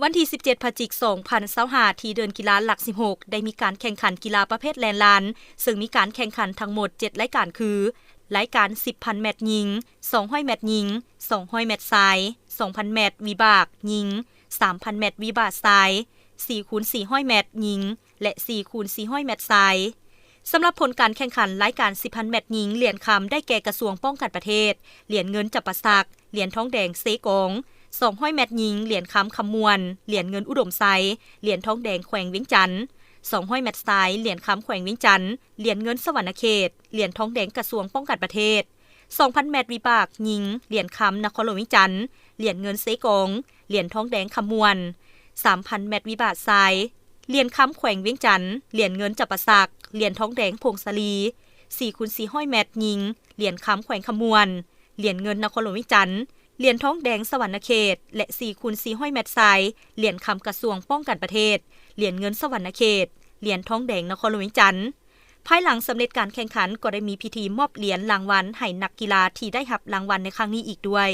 ວັນທີສິບເຈັດ ພະຈິກ ສອງພັນຊາວຫ້າ ທີ່ເດີ່ນກິລາຫຼັກສິບຫົກ ໄດ້ມີການແຂ່ງຂັນກິລາປະເພດແລ່ນລານ ເຊິ່ງມີການແຂ່ງຂັນທັງໝົດເຈັດລາຍການຄື ລາຍການສິບພັນແມັດຍິງ, ສອງຮ້ອຍແມັດຍິງ, ສອງຮ້ອຍແມັດຊາຍ, ສອງພັນແມັດວິບາກຍິງ, ສາມພັນແມັດວິບາກຊາຍ, ສີ່ຄູນສີ່ຮ້ອຍແມັດຍິງ ແລະ ສີ່ຄູນສີ່ຮ້ອຍແມັດຊາຍ. ສຳລັບຜົນການແຂ່ງຂັນລາຍການສິບພັນແມັດຍິງ ຫຼຽນຄຳໄດ້ແກ່ກະຊວງປ້ອງກັນປະເທດ, ຫຼຽນເງິນຈຳປາສັກ, ຫຼຽນທອງແດງເຊກອງ, ສອງຮ້ອຍແມັດຍິງ ຫຼຽນຄຳຄຳມ່ວນ, ຫຼຽນເງິນອຸດົມໄຊ, ຫຼຽນທອງແດງແຂວງວຽງຈັນ, ສອງຮ້ອຍແມັດຊາຍ ຫຼຽນຄຳແຂວງວຽງຈັນ, ຫຼຽນເງິນສະຫວັນນະເຂດ, ຫຼຽນທອງແດງກະຊວງປ້ອງກັນປະເທດ, ສອງພັນແມັດວິບາກຍິງ ຫຼຽນຄຳນະຄອນຫຼວງວຽງຈັນ, ຫຼຽນເງິນເຊກອງ, ຫຼຽນທອງແດງຄຳມ່ວນ, ສາມພັນແມັດວິບາກຊາຍ ຫຼຽນຄຳແຂວງວຽງຈັນ, ຫຼຽນເງິນຈຳປາສັກ, ຫຼຽນທອງແດງຜົ້ງສາລີ, ສີ່ຄູນສີ່ຮ້ອຍແມັດຍິງ ຫຼຽນຄຳແຂວງຄຳມ່ວນ, ຫຼຽນເງິນນະຄອນຫຼວງວຽງຈັນ, ຫຼຽນທອງແດງສະຫວັນນະເຂດ ແລະ ສີ່ຄູນສີ່ຮ້ອຍແມັດຊາຍ ຫຼຽນຄຳກະຊວງປ້ອງກັນປະເທດ, ຫຼຽນເງິນສະຫວັນນະເຂດ, ຫຼຽນທອງແດງນະຄອນຫຼວງວຽງຈັນ. ພາຍຫຼັງສຳເລັດການແຂ່ງຂັນ ກໍໄດ້ມີພິທີມອບຫຼຽນລາງວັນໃຫ້ນັກກິລາທີ່ໄດ້ຮັບລາງວັນໃນຄັ້ງນີ້ອີກດ້ວຍ.